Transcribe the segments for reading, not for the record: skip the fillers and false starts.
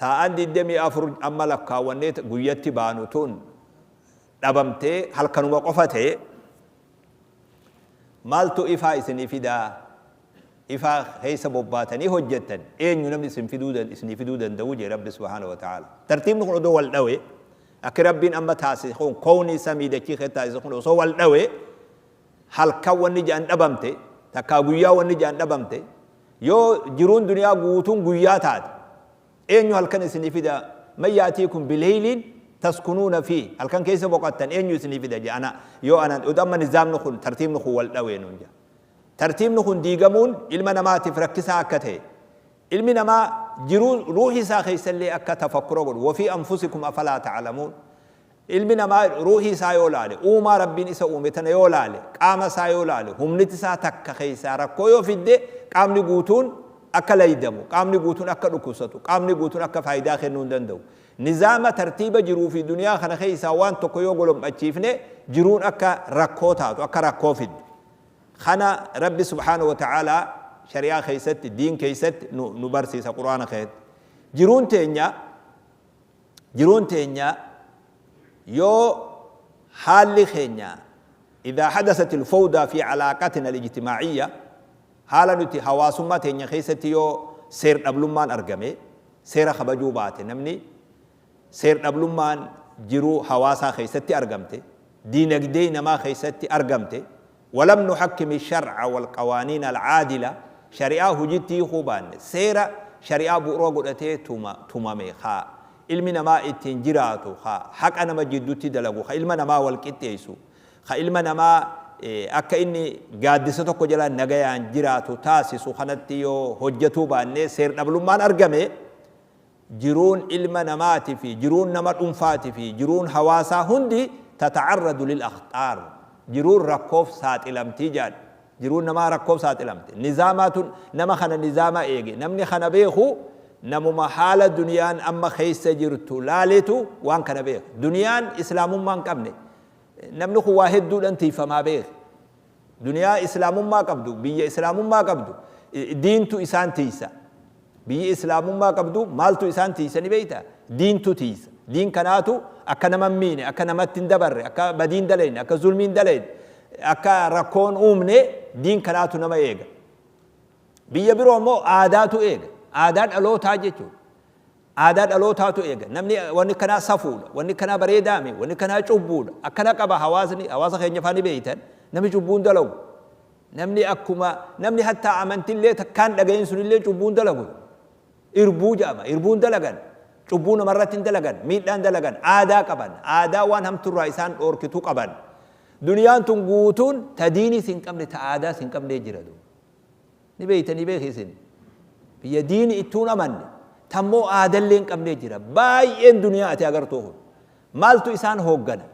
Sa'aan 24 amma lakkaawwannee guyyatti baanu tun dhabamtee halkanuma qofa ta'e, maaltu ifaa isinii fidaa? Ifaa keessa bobbaatanii hojjettan eenyu namni isin fiduu isinii fiduu danda'u jee Rabbi subhaanahu wa ta'ala. Tartiibni kun odoo wal dhawe, akki Rabbiin amma taasise kun, kownii samii dachii keessa taasise kun osoo wal dhawe, halkan wanni jedhan dhabamte, takkaa guyyaa wanni jedhan dhabamte, yoo jiruun duniyaa guutuun guyyaa taate, eenyu halkan isinii fida? Man yaatiikum bileyliin taskunuuna fi, halkan keessa boqottan eenyu isinii fida jee ana yoo anan odoo amma nizaamni kun, tartiibni kun wal dhawee nuun jaa. Tartiibni kun diigamuun ilma namaatiif rakkisaa akka ta'e, ilmi namaa jiruu ruuhii isaa keessallee akka tafakkura godhu, wafii anfusikum afalaa ta'lamuun. Ilmi namaa ruuhii isaa yoo laale, uumaa Rabbiin isa uume tana yoo laale, qaama isaa yoo laale, humniti isaa takka keessaa rakkoo yoo fidde, qaamni guutuun akka laydamu, qaamni guutuun akka dhukkubsatu, qaamni guutuun akka faayidaa kennuu hin danda'u. Nizaama tartiiba jiruu fi duniyaa kana keessaa waan tokko yoo golom'achiifne, jiruun akka rakkoo taatu, akka rakkoo fiddu. Kana Rabbi subhaanahu wa ta'aalaa shari'aa keessatti, diin keessatti nu barsiisa Qur'aana keessatti. Jiruun teenya yoo haalli keenya, إذا حدثت الفوضى في علاقتنا الاجتماعية، haala nuti hawaasummaa teenya keessatti yoo seer dhablummaan argame, seera kabajuu baate namni, seer dhablummaan jiruu hawaasaa keessatti argamte, diinagdee namaa keessatti argamte, ولم نحكم الشرع والقوانين العادلة، shari'aa hujitti hiikuu baanne, seera shari'aa bu'uura godhatee tumame haa ilmi namaa ittiin jiraatu, haa haqa nama jidduutti dalagu, ha ilma namaa wal qixxeessu, ha ilma namaa akka inni gaaddisa tokko jala nagayaan jiraatu taasisu kanatti yoo hojjetuu baanne, seer dhablummaan argame, jiruun ilma namaati fi jiruun nama dhuunfaati fi jiruun hawaasaa hundi تتعرض للأخطار، jiruun rakkoof saaxilamtii jedhan. Jiruun namaa rakkoof saaxilamte. Nizaamaatun nama kana nizaama eege, namni kana beeku namuma haala duniyaan amma keessa jirtu laaleetu waan kana beeka. Duniyaan islaamummaa hin qabne namni kun waa hedduudhaan tiifamaa beeka. Duniyaa islaamummaa qabdu, biyya islaamummaa qabdu, diintu isaan tiisa. Biyyi islaamummaa qabdu maaltu isaan tiisa ni beeyta? Diintu tiisa. Diin kanaatu akka nama hin miine, akka namatti hin dabarre, akka badiin dalayne, akka zulmiin dalayne, akka rakkoon uumne diin kanaatu nama eega. Biyya biroo immoo aadaatu eega. Aadaa dhalootaa jechuudha. Aadaa dhalootaatu eega. Namni wanni kanaa safuudha, wanni kanaa bareedaame, wanni kanaa cubbuudha akkana qaba hawaasni. Hawaasa keenya faa ni beeytan, namni cubbuun dalagu, namni akkuma namni hattaa amantillee takkaan dhagayin sunillee cubbuun dalagu. Irbuu jedhama. Irbuun dalagan, cubbuu namarratti hin dalagan, miidhaan dalagan. Aadaa qaban, aadaa waan hamturraa isaan dhoorkitu qaban. Duniyaan tun guutuun ta diiniis hin qabne, ta aadaas hin qabne jira. Ni beeytanii beekisin, biyya diini ittuun amanne tammoo aadallee hin qabne jira baay'een. Duniyaa ati agartuu kun maaltu isaan hooggana?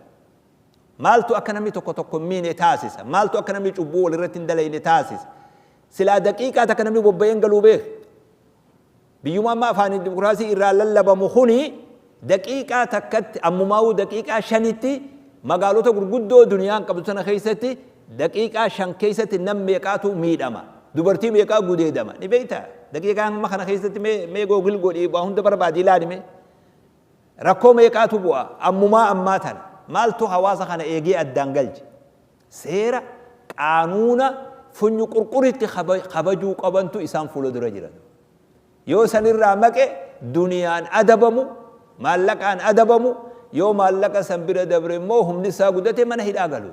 Maaltu akka namni tokko tokko hin miine taasisa? Maaltu akka namni cubbuu walirratti hin dalayne taasisa? Silaa daqiiqaa takka namni bobba'een galuu beek. Biyyuma amma afaan dimokiraasii irraa lallabamu kuni daqiiqaa takkatti, ammumaa'uu daqiiqaa 5tti, magaalota gurguddoo duniyaan qabdu tana keessatti daqiiqaa 5 keessatti nam meeqaatu miidhama, dubartii meeqaa gudeedama ni beekta. Daqiiqaa amma kana keessatti mee Google godhii waa hunda barbaadi, ilaali mee rakkoo meeqaatu bu'a ammumaa ammaa tana. Maaltu hawaasa kana eegee addaan galche? Seera qaanuuna funyu qurquritti kabajuu qabantu isaan fuula dura jiran. Yoo sanirraa maqe duniyaan adabamu, maallaqaan adabamu. Yoo maallaqa san bira dabre immoo humni isaa guddate mana hidhaa galu,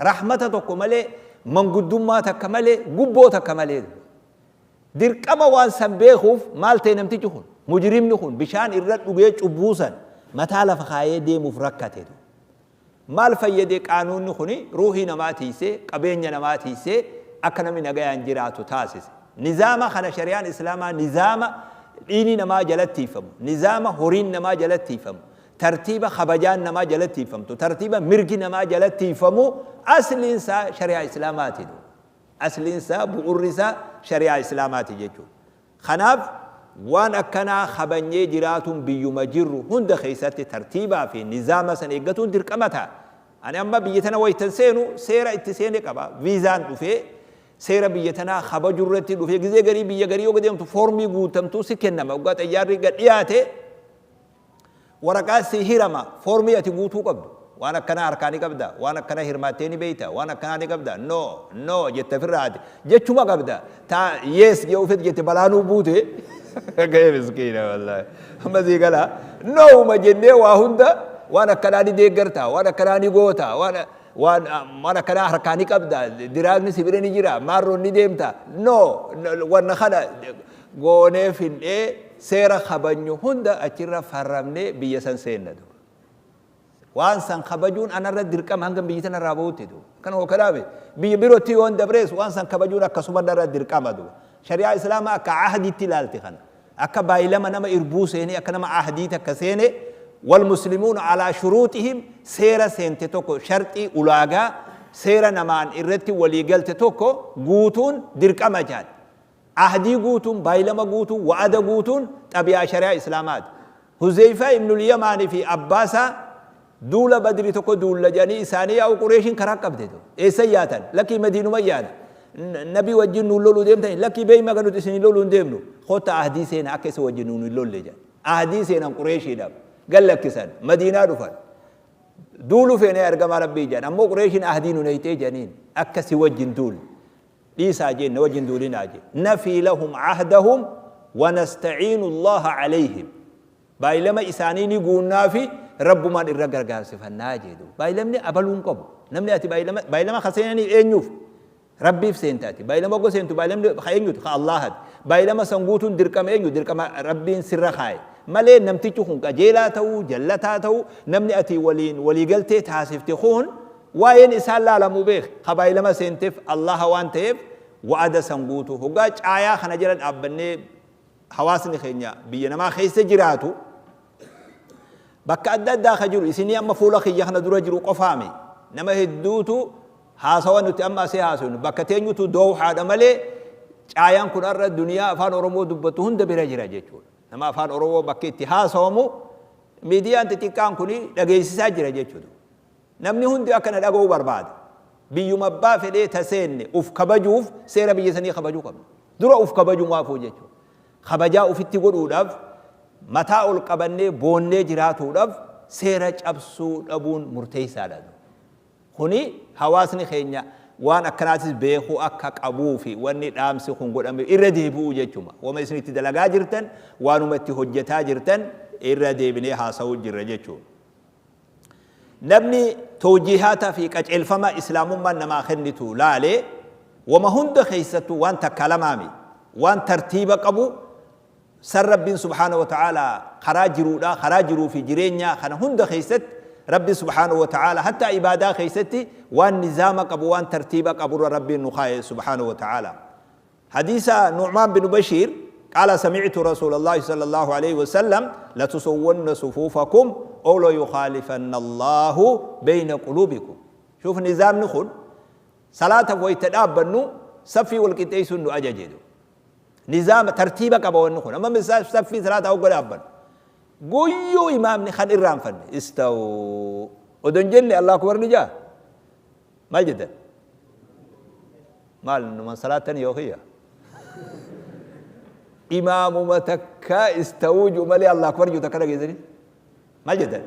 rahmata tokko malee, manguddummaa takka malee, gubboo takka malee. Dirqama waan san beekuuf maal ta'e? Namtichi kun, mujrimni kun, bishaan irra dhugee cubbuu san mataa lafa kaayee deemuuf rakkate. Maal fayyade qaanuunni kuni? Ruuhii namaa tiisee, qabeenya namaa tiisee, akka namni nagayaan jiraatu taasise. Nizaama kana shari'aan islaamaa, nizaama dhiini namaa jalatti tiifamu, nizaama horiin namaa jalatti tiifamu, tartiiba kabajaan namaa jalatti tiifamtu, tartiiba mirgi namaa jalatti tiifamu, asliin isaa shari'aa islaamaati. Asliin isaa, bu'urri isaa shari'aa islaamaati jechuudha. Kanaaf waan akkanaa kabanyee jiraatuun biyyuma jirru hunda keessatti tartiibaa fi nizaama san eeggatuun dirqama ta'a. Ani amma biyya tana waytan seenu seera itti seene qaba. Viizaan dhufee Seera biyya tanaa kabaju irratti dhufee gizee garii biyya garii yoo deemtu foormii guutamtuu si kennama. Waggaa xayyaarri gad dhiyaate waraqaa si hirama, foormii ati guutuu qabdu. Waan akkanaa harkaa ni qabda, waan akkanaa hirmaattee ni beeyta, waan akkanaa ni qabda, no no jette ofirraa ati jechuma qabda. Taa yes jee ufit jette balaanuu buute. Ga'ee miskiina wallaahi. Amma sii gala nouma jennee waa hunda waan akkanaa ni deeggarta, waan akkanaa ni goota, waan akkanaa harkaa ni qabda, diraagni si bira ni jira, maarroon ni deemta, no wanna kana goonee fin'ee seera kabajnu hunda achirra farramnee biyya san seenna duuba. Waan san kabajuun anarra dirqama hanga biyyi tanarraa bahutti duuba. Kana hoo kanaame biyya birootti yoon dabrees waan san kabajuun akkasuma narra dirqama duuba. Shari'aa Islaamaa akka ahdiitti ilaalti kana. Akka baay'ilama nama irbuu seenee, akka nama ahdii takka seene, wal muslimuun alaa shuruuxihim, seera seente tokko, sharxii ulaagaa seera namaan irratti walii galte tokko guutuun dirqama jaal. Ahdii guutuun, baay'ilama guutuun, wa'ada guutuun xabi'aa shari'aa Islaamaati. Huzeyfaa ibnul Yamaanii fi abbaasaa duula Badri tokko duulla jedhanii isaanii yaa'u Qureeshiin karaa qabde tu. Eessa yaatan? Lakkii Madiinuma yaana. Nabii wajjin nuun loluu deemtanii? Lakkii beeyma kan nuti isin loluu hin deemnu. Kottaa ahdii seenaa akka isa wajjin nuun hin lolle jedhan. Ahdii seenan Qureeshiidhaaf. Gad lakkisan. Madiinaa dhufan. Duulu feene ergamaa Rabbii jedhan. Ammoo Qureeshiin ahdii nu nayxee jedhaniin akka si wajjin duulu. Dhiisaa jeen, na wajjin duulinaa jeen. Nafii lahum ahdahum wa nasta'iinu Allaha alayhim. Baay'ilama isaanii ni guunnaafi Rabbumaan irra gargaarsifannaa jee duuba. Baay'ilamni abaluu hin qabu. Namni ati baay'ilama baay'ilama ka seenaniif eenyuuf? Rabbiif seenta ati. Baay'ilama ogga seentu baay'ilamni ka eenyuti? Ka Allaahati. Baay'ilama san guutuun dirqama eenyu? Dirqama Rabbiin sirra kaaye. Malee namtichi kun qajeelaa ta'uu, jallataa ta'uu, namni ati waliin waliigaltee taasifte kun waa'een isaan laalamu beeki. Ka baay'ilama seenteef Allaaha waan ta'eef wa'ada san guutuu. Hoggaa caayaa kana jala dhaabbannee hawaasni keenya biyya namaa keessa jiraatu bakka adda addaa ka jiru, isinii amma fuula kiyya kana dura jiru qofaami, nama hedduutu haasawa nuti amma asii haasofnu bakka teenyutu doohaadha malee caayaan kun har'a duniyaa afaan Oromoo dubbatu hunda bira jira jechuudha. Nama afaan Oromoo bakki itti haasawamu miidiyaan xixiqqaan kun dhageessisaa jira jechuudha. Namni hundi akka na dhaga'u barbaada. Biyyuma abbaa fedhee ta seenne uf kabajuuf seera biyya sanii kabajuu qabna. Dura uf kabajumaafuu jechuudha. Kabajaa ufitti godhuudhaaf, mataa ol qabannee boonnee jiraatuudhaaf seera cabsuu dhabuun murteessaadha. Kuni hawaasni keenya waan akkanaatis beekuu akka qabuufi wanni dhaamsi kun godhame irra deebi'uu jechuma. Wama isin itti dalagaa jirtan, waanuma itti hojjetaa jirtan irra deebinee haasa'uu jirra jechuudha. Namni towjiihaata fi qaceelfama Islaamummaan namaa kennitu laale, wama hunda keessattuu, waan takkaa lamaami, waan tartiiba qabu san Rabbiin subhaanahu wa ta'aalaa karaa jiruudhaa, karaa jiruu fi jireenyaa kana hunda keessatti Rabbi subhaanahu wa ta'aalaa hattaa ibaadaa keessatti waan nizaama qabu, waan tartiiba qaburra Rabbiin nu kaaye subhaanahu wa ta'aalaa. حديث نعمان بن بشير قال: سمعت رسول الله صلى الله عليه وسلم: لتسون صفوفكم أو ليخالفن الله بين قلوبكم. شوف نظام نخل صلاة ويتدابنو صفي والقطيس نو أججدو نظام ترتيبك أبو نخل أما من صفي صلاة أو قدابن قيو إمام نخل إرام فن استو ودن جني الله أكبر نجا ما جدا maal numan salaatan yoo kiyya imaamuma takka istawuu ji'u malee Allah akbar ji'u takka dhageessanii maal jettan?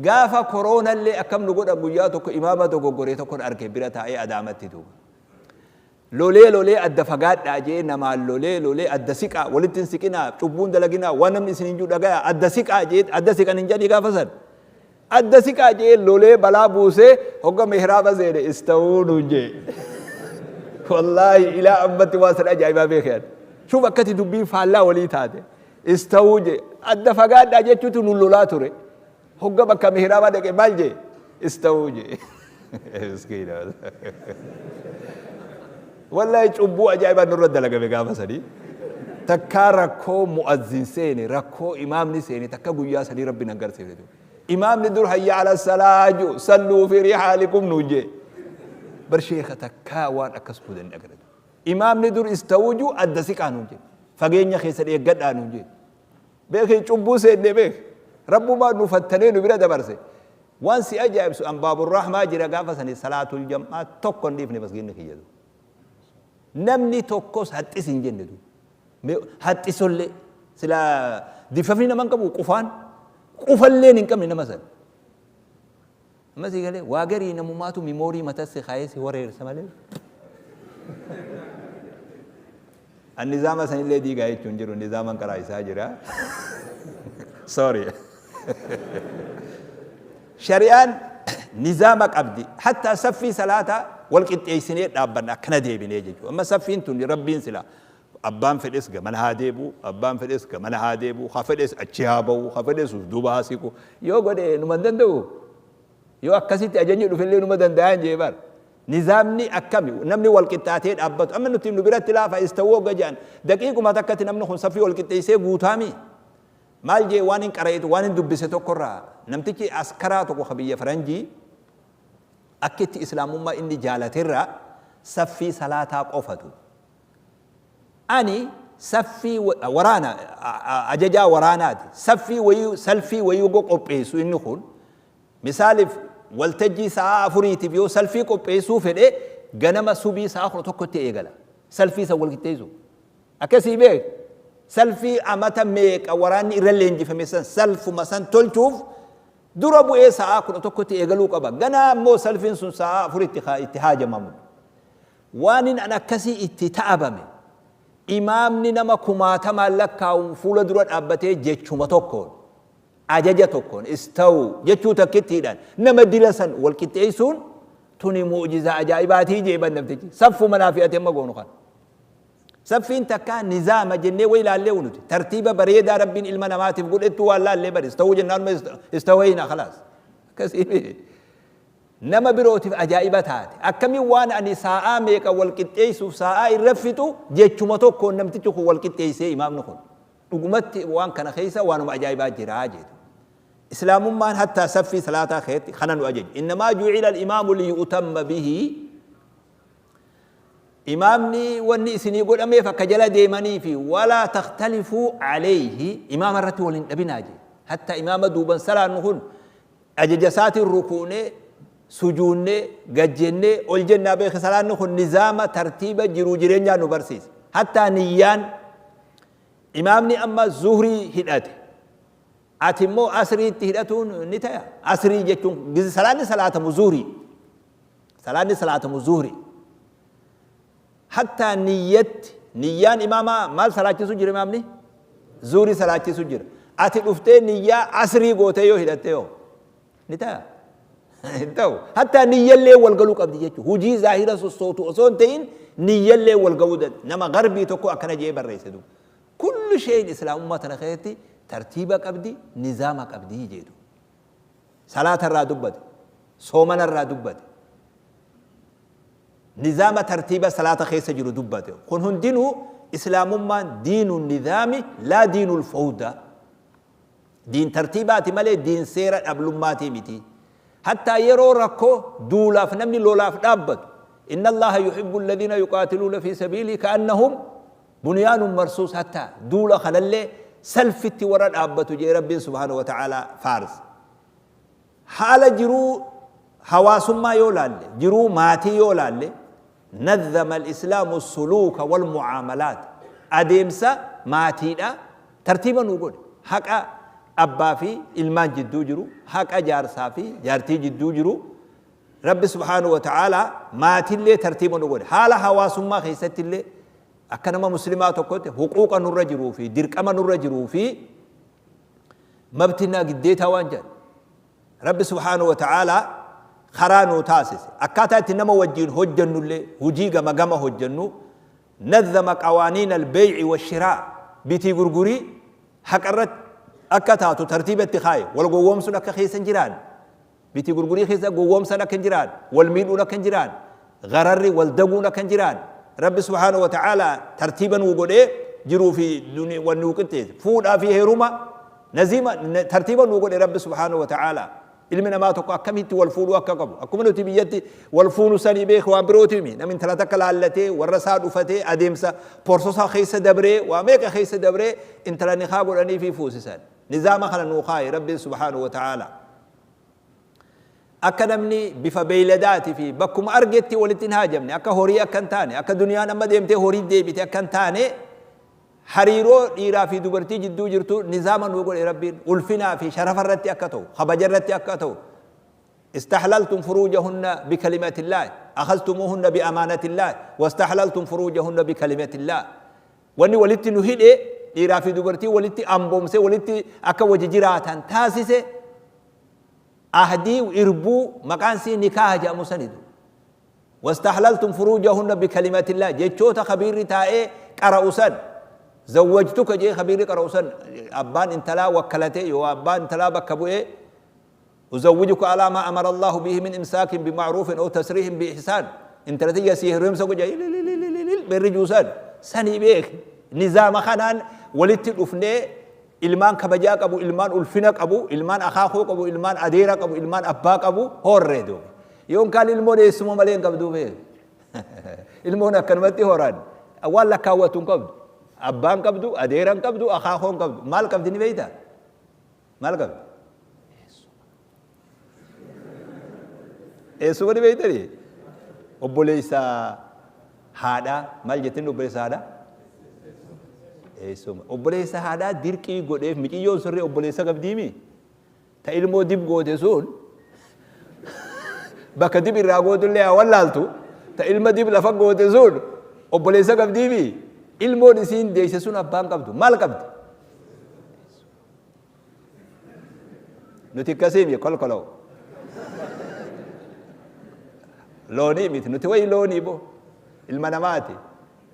Gaafa koroonallee akkam nu godha, guyyaa tokko imaama dogoggoree tokkon arge bira taa'ee Adaamatti duuba. Lolee lolee adda fagaadhaa jee namaan lolee lolee, adda siqaa, walitti hin siqinaa, cubbuun dalaginaa, waan namni isin hin jiru dhagaya, adda siqaa jee, adda siqan hin jedhanii gaafa san. Adda siqaa jee lolee balaa buusee hogga mihraaba seene istawuu nuun jee. Wallaahi ilaa ammatti waan san ajaa'ibaa beekan. Shuf akkati dubbiin faallaa walii taate. Istawuu jee adda fagaadhaa jechuutu nu lolaa ture. Hogga bakka mihraabaa dhaqe maal jee? Istawuu jee. Miskiina. Wallaahi cubbuu ajaa'ibaa nurra dalagame gaafa sanii. Takkaa rakkoo mu'azzin seene, rakkoo imaamni seene takka guyyaa sanii Rabbi nan garsiifne. Imaamni dur hayya ala salaa ji'u, salluu fi rihaalikum nuun jee. Bar sheeka takkaa waan akkas godhan hin agarre. Imaamni dur istawuu ji'u adda siqaa nuun jee. Fageenya keessan eeggadhaa nuun jee. Beeki cubbuu seenne beek. Rabbumaan nu fattanee nu bira dabarse. Waan si ajaa'ibsu an Baaburrahmaa jira gaafa sani salaatul jam'aa tokko hin dhiifne masgiinni kiyya. Namni tokkos haxxis hin jenne duuba. Haxxisollee sila difafni nama hin qabu qufaan qufalleen hin qabne nama sana. Amma sii galee waa garii namumaatu mimoorii matas si kaayee si wareersa malee. An nizaama sanillee diigaa jechuun jiru, nizaaman karaa isaa jira. Sorry. Shari'aan nizaama qabdi. Hatta saffii salaataa wal qixxeessinee dhaabbanna akkana deebinee jechuudha. Amma saffiin tun Rabbiin sila abbaan fedhes gamana haa deebi'u, abbaan fedhes gamana haa deebi'u, ha fedhes achi haa ba'u, ha fedhes uf duuba haa siqu. Yoo godhe numa hin danda'u. Yoo akkasitti ajajni dhufellee numa danda'a hin jee bar. Nizaamni akkami namni wal qixxaatee dhaabbatu. Amma nuti nu biratti laafa istawuu hogga jedhan daqiiquma takkatti namni kun saffii wal qixxeessee guutaami. Maal jee waan hin qara'eetu waan hin dubbise tokkorraa namtichi askaraa tokko ka biyya faranjii akka itti islaamummaa inni jaalaterraa saffii salaataa qofatu. Ani saffii waraana ajajaa waraanaati. Saffii wayii salfii wayii hogga qopheessu inni kun misaaliif waltajjii sa'aa afuriitiif yoo salfii qopheessuu fedhe ganama subii sa'a 11tti eegala. Salfii san wal qixxeessu. Akkasii beek. Salfii amata meeqa waraanni irra leenjifame san salfuma san tolchuuf dura bu'ee sa'aa 11tti eegaluu qaba. Ganaa immoo salfiin sun sa'aa afuritti itti haajamamu. Waanin an akkasii itti ta'abame imaamni nama kumaatamaan lakkaa'uun fuula dura dhaabbatee jechuma tokkoon ajaja tokkoon istawu jechuu takkittiidhaan nama dila san wal qixxeessuun tuni mu'jizaa ajaa'ibaatii jee ban namtichi saffuma naa fi'ate amma goonu kana. Saffiin takkaa nizaama jennee way laallee nuti tartiiba bareedaa Rabbiin ilma namaatiif godhettu waan laallee bari istawuu jennaan istawayna khalaas akkasii nama birootiif ajaa'iba taate. Akkamiin waan ani saa'aa meeqa wal qixxeessuuf saa'aa irra fixu jechuma tokkoon namtichi kun wal qixxeessee imaamni kun. Dhugumatti waan kana keessa waanuma ajaa'ibaa jira jedhu. Islaamummaan hattaa saffii salaataa keessatti kana nu ajaje. Innamaa ju'ila al-imaamu liyu'tamma bihi. Imaamni wanni isinii godhameef akka jala deemanii fi walaa takhtalifuu alayhi imaama irratti wal hin dhabinaa jedhe. Hatta imaama duuban salaannu kun ajaja isaatiin rukuunee, sujuunnee, gad jennee, ol jennaa beeki salaanni kun nizaama tartiiba jiruu jireenyaa nu barsiisa. Hattaa niyyaan imaamni amma zuhrii hidhate ati immoo asriitti hidhatuun ni taya. Asrii jechuun gizi salaanni salaatamu zuhrii. Salaanni salaatamu zuhrii. Hattaa niyyatti niyyaan imaamaa maal salaachisu jira imaamni? Zuhrii salaachisu jira. Ati dhuftee niyyaa asrii gootee yoo hidhatte yoo ni ta'a? Hin ta'u. Hattaa niyyallee wal galuu qabdi jechuudha. Hujii zaahira sossootu osoo hin ta'in niyyallee wal ga'uu danda'a. Nama garbii tokko akkana jedhee barreesse duuba. Kullu shay'in islaamummaa tana keessatti tartiiba qabdi, nizaama qabdi jedhu. Salaata irraa dubbate, soomana irraa dubbate. Nizaama tartiiba salaata keessa jiru dubbate. Kun hundinuu islaamummaan diinu nizaami laa diinul fawda. Diin tartiibaati malee diin seera dhablummaatii miti. Hattaa yeroo rakkoo duulaaf namni lolaaf dhaabbatu. Inna Allaha yuhibbu alladhina yuqaatiluuna fi sabiilii ka'annahum bunyaanun marsuus hattaa duula kanallee salfitti warra dhaabbatu jee Rabbiin subhaanahu wa ta'aalaa faarsa. Haala jiruu hawaasummaa yoo laalle, jiruu maatii yoo laalle, nazzama al-islaamu suluuka wal mu'aamalaat, adeemsa maatiidha tartiiba nuu godhe. Haqa abbaa fi ilmaan jidduu jiru, haqa jaarsaa fi jaartii jidduu jiru, Rabbi subhaanahu wa ta'aalaa maatillee tartiiba nu godhe. Haala hawaasummaa keessattillee akka nama muslimaa tokkotti huquuqa nurra jiruu fi dirqama nurra jiruu fi mabtinaa giddeetaa waan jedhan Rabbi subhaanahu wa ta'aalaa karaa nuu taasise. Akkaataa itti nama wajjiin hojjannullee hujii gama gama hojjannu nazzama qawaaniin albeey'i wa shiraa bitii gurgurii haqa irratti akka taatu tartiiba itti kaaye wal gowwoomsuun akka keessa hin jiraanne bitii gurgurii keessa gowwoomsaan akka hin jiraanne wal miidhuun akka hin jiraanne gararri wal daguun akka hin jiraanne Rabbi subhaanahu wa ta'aalaa tartiiba nuu godhee jiruu fi wal nuu qixxeesse fuudhaa fi heeruma naziima tartiiba nuu godhe Rabbi subhaanahu wa ta'aalaa ilmi namaa tokko akkamitti wal fuudhuu akka qabu akkuma nuti biyyatti wal fuunu sanii beeku waan birootiimi namni intala takka laallatee warra isaa dhufatee adeemsa porsosaa keessa dabree waa meeqa keessa dabree intala nikaa godhanii fi fuusisan nizaama kana nuu kaaye Rabbiin subhaanahu wa ta'aalaa. Akka namni bifa beeyladaatii fi bakkuma argetti walitti hin haajamne, akka horii akka hin taane, akka duniyaan amma deemtee horii deebite akka hin taane, hariiroo dhiiraa fi dubartii jidduu jirtu nizaama nuu godhe Rabbiin. Ulfinaa fi sharafa irratti akka ta'u, kabaja irratti akka ta'u. Istahlaltum furuujahunna bikalimatillaahi, akhaztumuuhunna biamaanatillaahi, wastahlaltum furuujahunna bikalimatillaahi. Wanni walitti nu hidhe, dhiiraa fi dubartii walitti amboomsee walitti akka wajji jiraatan taasise, ahdii irbuu maqaan sii nikaaha jedhamu sanitu. Wastahlaltum furuujahunna bikalimatillah, jechoota khabiirri taa'ee qara'u san, zawwajtuka jee khabiirri qara'u san, abbaan intalaa wakkalatee yoo abbaan intalaa bakka bu'ee, uzawwijuka alaa maa amara Allahu bihi min imsaakin bima'ruufin aw tasriihin biihsaan, intala tiyya sii heerumsa godha berri juusan sanii beek. Nizaama kanaan walitti dhufnee ilmaan kabajaa qabu, ilmaan ulfina qabu, ilmaan akaakuu qabu, ilmaan adeera qabu, ilmaan abbaa qabu horree duuba. Yoon kaan ilmoon eessuma malee hin qabduu beek. Ilmoon akkanumatti horan waan lakkaawwatu hin qabdu. Abbaan qabdu, adeera hin qabdu, akaakuu hin qabdu. Maal qabdi ni beektaa? Maal qabdi? Eessuma ni beektanii? Obboleessa haadhaa maal jettiin obboleessa haadhaa? Eessuma. Obboleessa haadhaa dirqii godheef miciyyoon sirrii obboleessa qabdiimi? Ta ilmoo dib goote sun bakka dib irraa gootullee haa wallaaltu, ta ilma dib lafa goote sun obboleessa qabdiimi? Ilmoon isiin deesse sun abbaan qabdu. Maal qabdi? Nuti akkasiimi kolkoloo. Loonii miti, nuti wayi loonii bo, ilma namaati.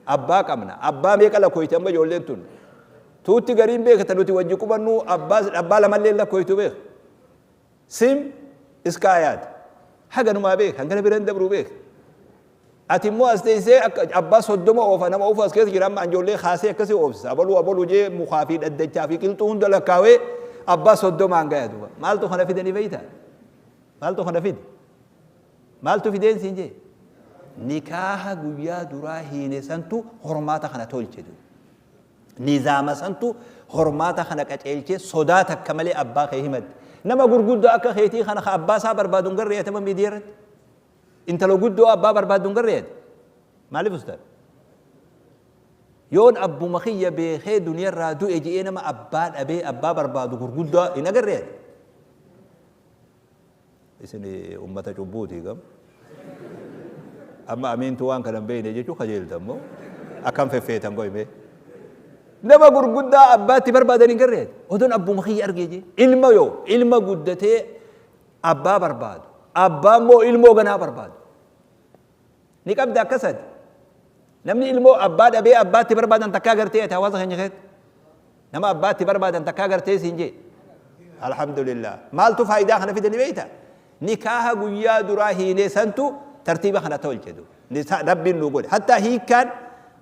Abbaa qabna. Abbaa meeqa lakkoofti amma ijoolleen tun? Tuutti gariin beekta, nuti wajji qubannu abbaa lamallee lakkooftu beeka. Sim iska ayaati. Haganumaa beeka, hangana bira hin dabruu beeka. Ati immoo as teessee akka abbaa 30 oofa, nama oofu as keessa jira, amma ijoollee kaasee akkasii oofsisa. Abaluu abaluu jee mukaa fi dhaddachaa fi qilxuu hunda lakkaawee abbaa 30n gaya duuba. Maaltu kana fidanii beektaa? Maaltu kana fide? Maaltu fideen siin jee? Nikaaha guyyaa duraa hiine santu hormaata kana tolche duuba. Nizaama santu hormaata kana qaceelchee sodaa takka malee abbaa kee himatte. Nama gurguddaa akka keetii kana ka abbaa isaa barbaadu hin garree atama miidiyaa irratti. Intala guddoo abbaa barbaaddu hin garree ati. Maaliif ustaad? Yoon abbuma kiyya beekee duniyarraa du'e je'ee nama abbaa dhabee abbaa barbaadu gurguddaa hin agarree ati. Isin ummata cubbuuti gam. Amma amiintu waan kana hin beekne jechuu kajeelta immoo akkam feffeetan goyme. Nama gurguddaa abbaatti barbaadan hin garree ati. Odoon abbuma kiyya argee jee. Ilma yoo ilma guddatee abbaa barbaadu. Abbaa immoo ilmoo ganaa barbaadu. Ni qabda akkasati. Namni ilmoo abbaa dhabee abbaatti barbaadan takkaa gartee ati hawaasa keenya keessatti. Nama abbaatti barbaadan takkaa gartee siin jee. Alhamdulillah. Maaltu faayidaa kana fide ni beekta? Nikaaha guyyaa duraa hiinee santu tartiiba kana tolche duuba. Rabbiin nu godhe. Hattaa hiikkaan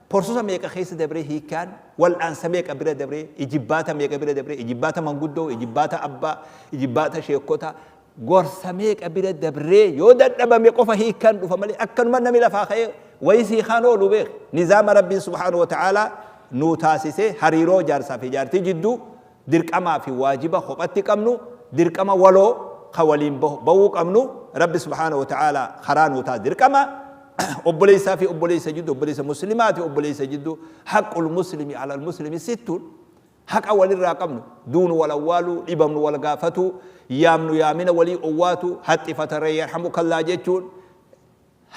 porsosa meeqa keessa dabree, hiikkaan wal'aansa meeqa bira dabree, ijibbaata meeqa bira dabree, ijibbaata manguddoo, ijibbaata abbaa, ijibbaata sheekota, gorsa meeqa bira dabree yoo dadhabame qofa hiikkaan dhufa malee akkanuma namni lafaa ka'ee wayii siikaan oolu beek. Nizaama Rabbiin subhaanahu wa ta'aalaa nuu taasisee, hariiroo jaarsaa fi jaartii jidduu dirqamaa fi waajiba kophatti qabnu, dirqama waloo ka waliin ba'uu qabnu, Rabbi subhaanahu wa ta'aalaa karaa nuu taasise. Dirqama obboleessaa fi obboleessa jidduu, obboleessa muslimaa fi obboleessa jidduu, haqqul muslimi alal muslimi sittuun, haqa walirraa qabnu, duunu wal awwaaluu, dhibamnu wal gaafatuu, yaamnu yaamina walii owwaatu, haxxifataree yarhamukallaa jechuun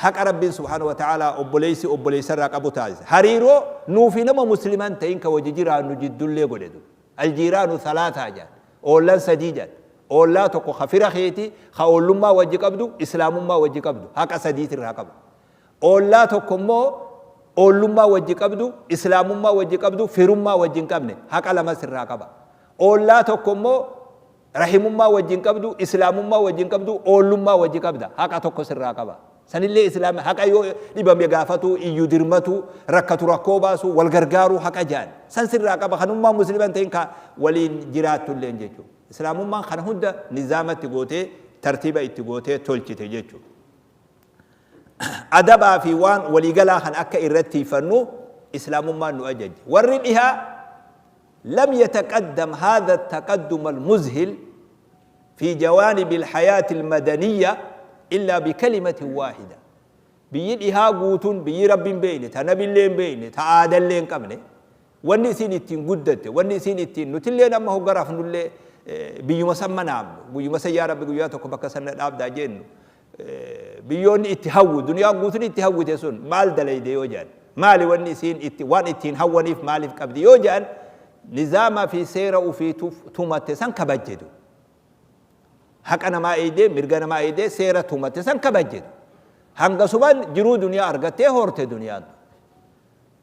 haqa Rabbiin subhaanahu wa ta'aalaa obboleessi obboleessarraa qabu taasise. Hariiroo nuu fi nama muslima hin ta'in ka wajji jiraannu jiddullee godhe duuba. Aljiiraanu salaataa jedhan. Oollan sadii jedhan. Oollaa tokko ka fira keeti, ka oollummaa wajji qabdu, islaamummaa wajji qabdu. Haqa sadiitirraa qaba. Oollaa tokko immoo oollummaa wajji qabdu, islaamummaa wajji qabdu, firummaa wajji hin qabne. Haqa lama sirraa qaba. Oollaa tokko immoo rahimummaa wajjin qabdu, islaamummaa wajjin qabdu, oollummaa wajji qabda. Haqa tokko sirraa qaba. Sanillee islaama haqa yoo dhibame gaafatu, iyyu dirmatu, rakkatu rakkoo baasu, wal gargaaruu haqa jaan. San sirraa qaba. Kanummaa muslima hin ta'in ka waliin jiraattu illeen jechuudha. Islaamummaan kana hunda nizaamatti gootee tartiiba itti gootee tolchite jechuudha. Adabaa fi waan waliigalaa kan akka irratti tiifannu islaamummaan nu ajajje. Warri dhihaa lam yataqaddam haadha taqaddum al-muzhil. في جوانب الحياة المدنية إلا بكلمة واحدة. بيي إها قوتون بيي رب بيني تنبي اللين بيني تعادل اللين قبني واني سين التين قدت واني سين التين نتلين أما هو قرف نولي بيي مسمى نعم بيي مسا يا رب قياتك بك سنة الأبدا جن بيون اتهو دنيا قوتون اتهو تسون مال دلي ديوجان مالي واني سين وان اتين هوني في مالي في كبدي يوجان نظام في سيرة وفي تومتسان كبجدو حق أنا ما أيدي مرجع أنا ما أيدي سيرة تومتسان كبجدو هنقصبان جرو دنيا أرجته هورت دنيا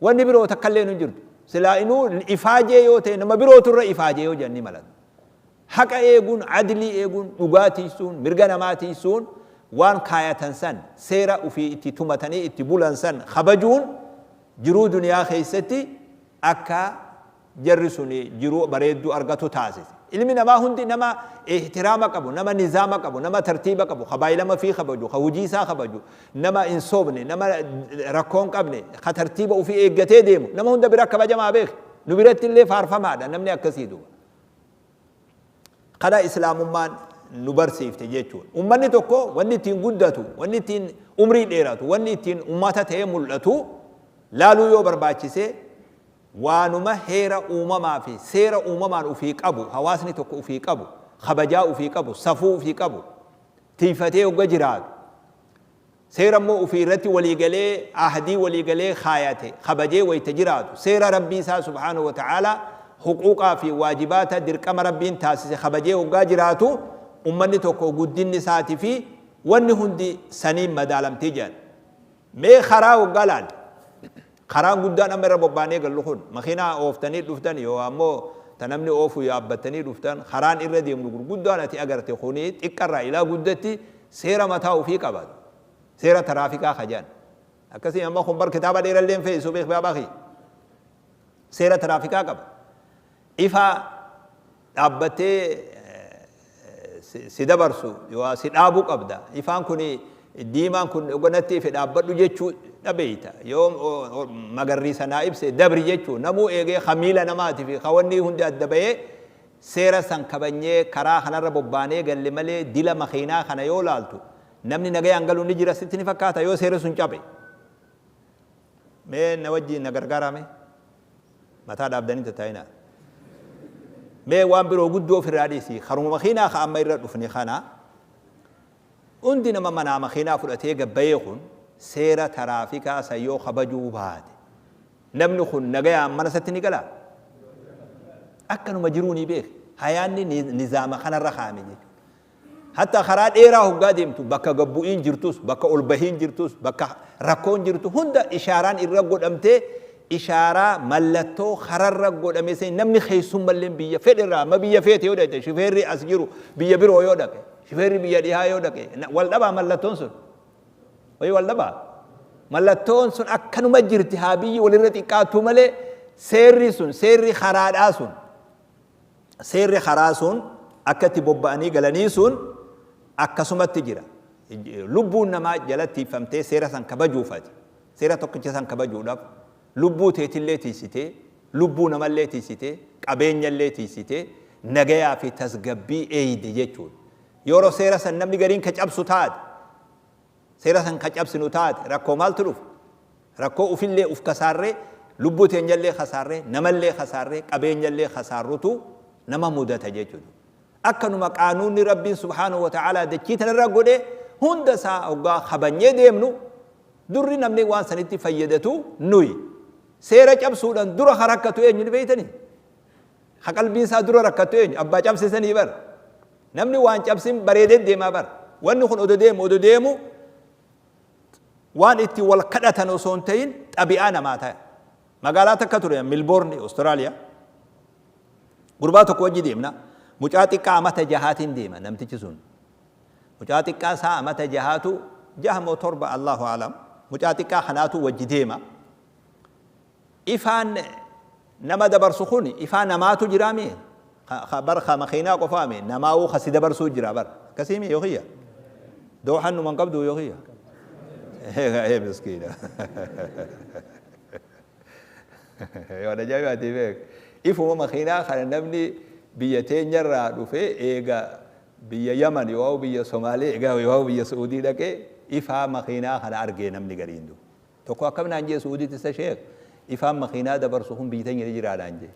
واني برو تكلين جرد سلا إنه إفاجة يوته نما برو ترى إفاجة يوجان ملد حق إيجون عدلي إيجون أجاتي سون مرجع أنا ما تيسون وان كاية تنسان سيرة وفي اتي اتبولانسان خبجون جرو دنيا خيستي أكا جرسوني جرو بريدو أرجتو تاسس علمي نما هندي نما احترامك أبو نما نظامك أبو نما ترتيبك أبو خبايل ما في خبجو خوجيسا خبجو نما إنصوبني نما ركون قبني خترتيبه وفي إيجتي ديمو نما هندا بركب جماعة بيخ نبرت اللي فارفة معنا نمني أكسيدو قدا إسلام مان نبرسيف تجيتشون أمني توكو وني تين قدتو وني تين عمري ديراتو وني تين أمتا تيمولتو لالو يو برباچيسه وانما هيرا أمما في سيرا أمما أفيك أبو هواسني توكو أفيك أبو خبجا أفيك أبو صفو أفيك أبو تيفتي وجراد سيرا مو أفي رتي وليقلي عهدي وليقلي خاياتي خبجي ويتجراد سيرا ربي سا سبحانه وتعالى حقوقا في واجباتا دركم ربين تاسس خبجي وجراتو أمني توكو قدين ساتي في وني هندي سنين مدالم تيجان مي خرا وقالان خران قدان أمر رباني قال لهم مخينا أوفتني دفتني يو أمو تنمني أوفو يابتني دفتن خران إردي من قدان أتي أجرت خوني تكرر إلى قدتي سيرة متاو في كبد سيرة ترافيكا خجان أكسي أما خبر كتابة دير اللين في سوبيخ باباخي سيرة ترافيكا كبد إفا أبتي سيدبرسو يو سيدابو كبدا إفان كوني ديمان كن أغنتي في دابتو جتشو نبيتا يوم مغري سنائب سي دبري جتشو نمو إيجي خميلة نماتي في خواني هند الدبي سيرة سنكبني كرا خنا ربباني قال لي ملي دلا مخينا خنا يولالتو نمني نجي أنقلو نجرا ستني فكاتا يو سيرة سنجابي مين نوجي نغرغرا مي متى دابدني تتاينا مي وان برو قدو في الراديسي خرم مخينا خام يرد فني خنا عندنا ما منا مخينا فرأتي جبيخون سيرة ترافيكا سيو خبجو بعد نمنخون نجيا من ستني كلا أكنوا مجروني بيخ هياني نظام خنا الرخامي حتى خراد إيراه قادم تو بكا جبوين جرتوس بكا ألبهين جرتوس بكا ركون جرتو هندا إشاران الرجل أمتى إشارة ملتو خرر رجل أمسين نمني خيسون ملين بيا فدرا ما بيا فيت يودا شفيري أسجرو بيا برو يودا شفيري بيا ديها يودا والدبا ملتون سن وي والدبا ملتون سن أكنوا مجرتها بيا ولرتي كاتو ملي سيري سن سيري خراد أسن سيري خراسون أكتي بوباني قلني سن أكسمت تجرا لبون ما جلتي فهمتي سيرة سن كبجو فاتي سيرة تقتي سن كبجو دف لبو تيتي اللي تيسيتي لبو نما اللي تيسيتي قبين اللي تيسيتي نجيا في تسجبي أيدي يجون يورو سيرة سن نمني قرين كجأب ستاد سيرة سن كجأب سنوتاد ركو مال تلوف ركو أفل اللي أفكساره لبو تينجل اللي خساره نما اللي خساره قبين اللي خسارتو نما مدة تجيجون أكنما قانون ربي سبحانه وتعالى دكيتنا الرجل هندسة أوجا خبني ديمنو دري نمني وان سنتي فيدتو نوي سيرة أبسودان در حركته إيه بيتني خقل بينسا در حركته إيه أبا جاب سني بر نمني وان جاب سن بريد ديما بر وان نخون أدو ديمو وان إتي والكدة نوسونتين أبي أنا ماتا مقالاتك كتوريا ملبورن أستراليا غرباتك وجي ديمنا مجاتي قامت جهات ديما نمتي سون مجاتي قاسا أمت جهاتو جه موتور الله أعلم مجاتي قا وجي ديما إفان نما دبر سخوني إفان نماتو جرامي خبر خمخينا قفامي نماو خسي دبر سو جرا بر كسيمي يوخيا دوحن من قبضو يوخيا هي مسكينة يا رجال يا إفو مخينا خلنا نبني بيتين جرا دفه إيجا Biyya Yaman yoo biyya Somaalee egaa yoo biyya Suudii dhaqee ifaa makiinaa kana argee namni gariin du. Tokko akkam naan jee Suudiitti isa sheek ifaan makiinaa dabarsu kun biyya teenya jira naan jee.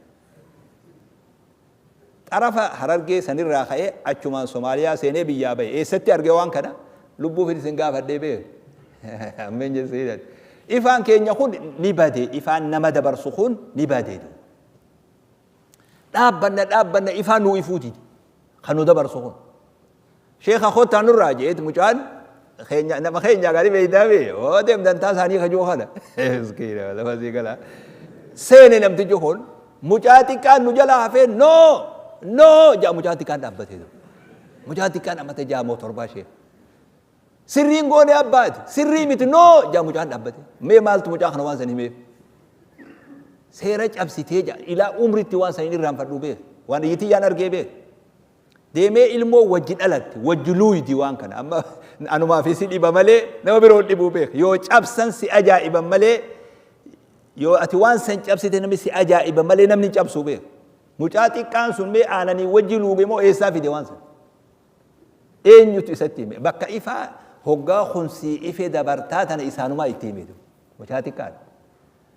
Xarafa Harargee sanirraa ka'ee achumaan Somaaliyaa seenee biyyaa bahe. Eessatti arge waan kana? Lubbuu isin gaafadhee beeku. Ammeen jessee ifaan keenya kun ni bade, ifaan nama dabarsu kun ni bade. Dhaabbanna dhaabbanna ifaan nuu ifuuti kan nu dabarsu kun. Sheekha kottaa nurraa jeet mucaan keenya nama keenya gaarii beeytaa bee oo deemtan taa isaanii kajuu kana. Miskiina lafa sii galaa. Seene namtichi kun mucaa xiqqaan nu jalaa hafee noo noo jaa mucaa xiqqaan dhaabbatee jiru. Mucaa xiqqaan amata 6 moo 7 ishee. Sirriin goone abbaati sirrii miti noo jaa mucaan dhaabbate. Mee maaltu mucaa kana waan san himeef? Seera cabsitee jaa ilaa umritti waan san hin irraanfadhu beek. Waan iyyitiyyaan argee beek. Deemee ilmoo wajji dhalatte wajji luuydi waan kana amma anumaa fi si dhiba malee nama biroo dhibuu beek. Yoo cabsan si ajaa'iban malee, yoo ati waan san cabsite namni si ajaa'iba malee namni hin cabsuu beek. Mucaa xiqqaan sun mee aananii wajji luuge moo eessaa fide waan san? Eenyutu isatti hime? Bakka ifaa hoggaa kun sii ife dabartaa tana isaanumaa itti hime. Mucaa xiqqaan.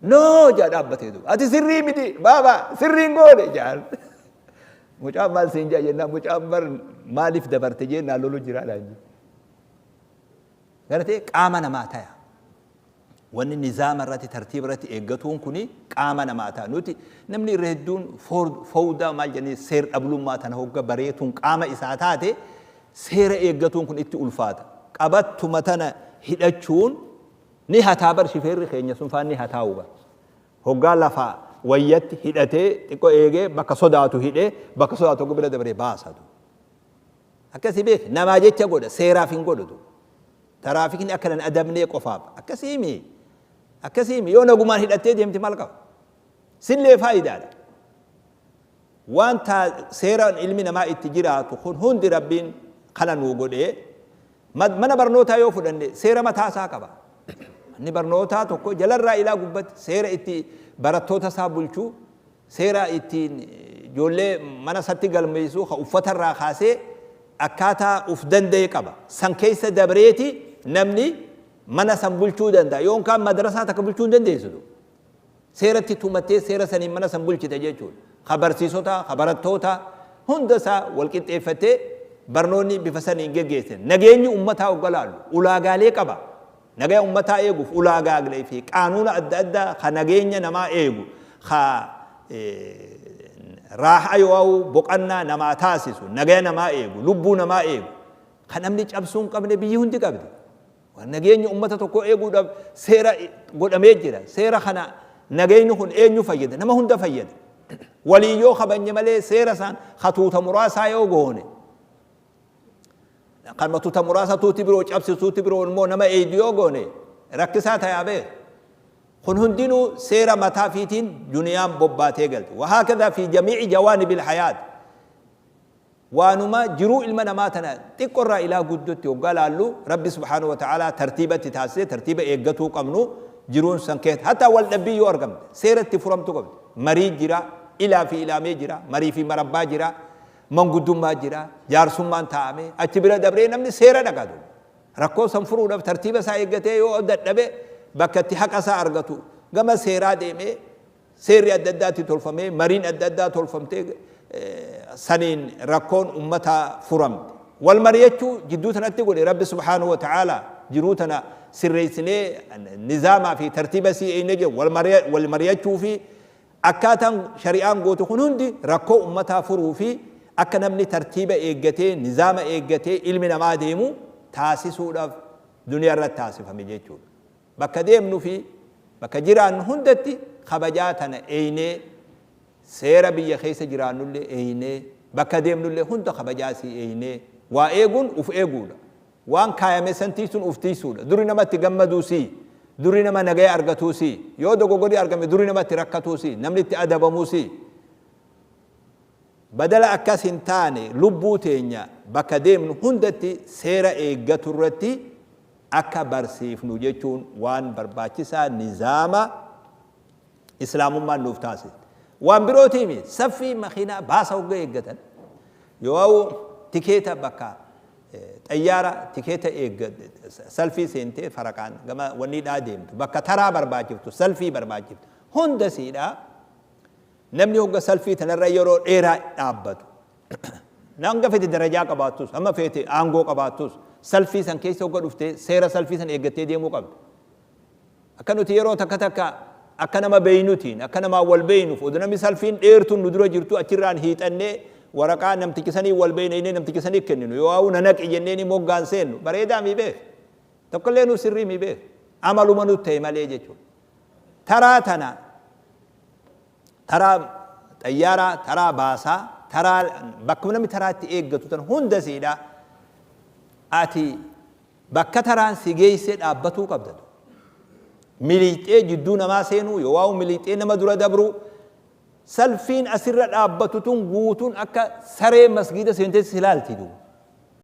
Noo jaa dhaabbatee duuba. Ati sirrii miti baaba, sirriin goone jaan. Mucaan maal siin jaa jennaan, mucaan bar maaliif dabarte jennaan lolu jira dhaan. Garatee qaama namaa taya. Wanni nizaama irratti tartiiba irratti eeggatuun kuni qaama namaa ta'a. Nuti namni irra hedduun fowdaa maal jennee seer dhablummaa tana hogga bareetuun qaama isaa taate seera eeggatuun kun itti ulfaata. Qabattuma tana hidhachuun ni hataa bar, shifeerri keenya sun faan ni hataa'u bar. Hoggaa lafa wayyatti hidhatee xiqqoo eegee bakka sodaatu hidhee bakka sodaatu hogga bira dabaree baasatu. Akkasii beek, namaa jecha godha, seeraaf hin godhutu. Taraafikni akka nan adabnee qofaaf. Akkasii mi? Akkasii mi? Yoo nagumaan hidhattee deemte maal qaba? Sillee faayidaadha. Waan seeraan ilmi namaa itti jiraatu kun hundi Rabbiin kana nuu godhee. Mana barnootaa yoo fudhanne seera mataasaa qaba. Manni barnootaa tokko jalarraa ilaa gubbatti seera itti barattoota isaa bulchuu, seera ittiin ijoollee mana isatti galmeessu, ka uffatarraa kaasee akkaataa uf danda'e qaba. San keessa dabreeti namni mana san bulchuu danda'a. Yoon kaan madrasaa takka bulchuu hin dandeessu. Seeratti tumattee seera saniin mana san bulchite jechuudha. Ka barsiisota, ka barattoota hunda isaa wal qixxeeffattee barnoonni bifa saniin geggeessan. Nageenyi uummataa hogga laallu ulaagaalee qaba. Nagaya uummataa eeguuf ulaagaalee fi qaanuuna adda addaa ka nageenya namaa eegu, ka raahaa yoo boqannaa namaa taasisu, nagaya namaa eegu, lubbuu namaa eegu, ka namni cabsuu hin qabne biyyi hundi qabdi. Nageenya uummata tokko eeguudhaaf seera godhamee jira. Seera kana nageenyi kun eenyu fayyada? Nama hunda fayyada. Walii yoo kabanye malee seera isaan hatuuta muraasaa yoo goone, kan tuuta muraasa tuuti biroo cabsisu, tuuti biroo immoo nama eeydu yoo goone rakkisaa tayaa beek. Kun hundinuu seera mataa fiitiin duniyaan bobbaatee galte. وهكذا في جميع جوانب الحياة. Waanuma jiruu ilma namaa tana xiqqorraa ilaa guddootti hoggaa laallu Rabbi سبحانه وتعالى tartiibatti taasisee tartiiba eeggatuu qabnu jiruun san keessa. Hatta wal dhabbii yoo argamte seeratti furamtu qabdi. Marii jira, ilaa fi ilaamee jira, marii fi marabbaa jira, manguddummaa jira, jaarsummaan taa'ame achi bira dabree namni seera dhaqatu. Rakkoo san furuudhaaf tartiiba isaa eeggatee yoo dadhabe bakka itti haqa isaa argatu gama seeraa deemee seerri adda addaatti tolfamee mariin adda addaa tolfamtee saniin rakkoon ummataa furamte. Wal mari'achuu jidduu tanatti godhe Rabbi سبحانه وتعالى jiruu tana sirreessinee nizaamaa fi tartiiba sii eegne jedhu wal mari'achuu fi akkaataan shari'aan gootu kun hundi rakkoo ummataa furuu fi akka namni tartiiba eeggatee nizaama eeggatee ilmi namaa deemu taasisuudhaaf duniyaa irratti taasifame jechuudha. Bakka deemnu fi bakka jiraannu hundatti kabajaa tana eeynee, seera biyya keessa jiraannullee eeynee, bakka deemnullee hunda kabajaa sii eeynee waa eeguun uf eeguudha. Waan kaayame san tiisuun uf tiisuudha. Duri namatti gammaduu sii. Duri nama nagaya argatuu sii. Yoo dogoggorri argame duri namatti rakkatuu sii. Namni itti adabamuu sii. Badala akkas hin taane lubbuu teenya bakka deemnu hundatti seera eeggatu irratti akka barsiifnu jechuun waan barbaachisaa nizaama islaamummaan nuuf taasiste. Waan birootiimi saffii makiinaa baasa hogga eeggatan. Yoo Tikeeta bakka xayyaara tikeeta eegga salfii seentee faraqaan gama wanni dhaa deemtu, bakka taraa barbaachiftu, salfii barbaachiftu hunda siidha. Namni hogga salfii tanarra yeroo dheeraa dhaabbatu, hanga fete darajaa qabaattus, hamma feete aangoo qabaattus, salfii san keessa hogga dhuftee seera salfii san eeggattee deemuu qabda. Akka nuti yeroo takka takka akka nama beeynutiin, akka namaa wal beeynuuf, oduu namni salfiin dheertuun nu dura jirtu achirraan hiixannee waraqaa namtichi sanii wal beeyna jennee namtichi sanii kenninu, yoo hawwu nanaqi jennee moggaan seennu bareedaa mi beek, tokkollee nu sirrii mi beek, amaluma nu ta'e malee jechuudha. Taraa tana, taraa xayyaaraa, taraa baasaa, taraa bakkuma namni taraa itti eeggatu tan hunda siidha. Ati bakka taraan si geessee dhaabbatuu qabda. Miliixee jidduu namaa seenuu yoo waa'u, miliixee nama dura dabruu, salfiin asirra dhaabbatu tun guutuun akka saree masgiida seentee si ilaalti duuba.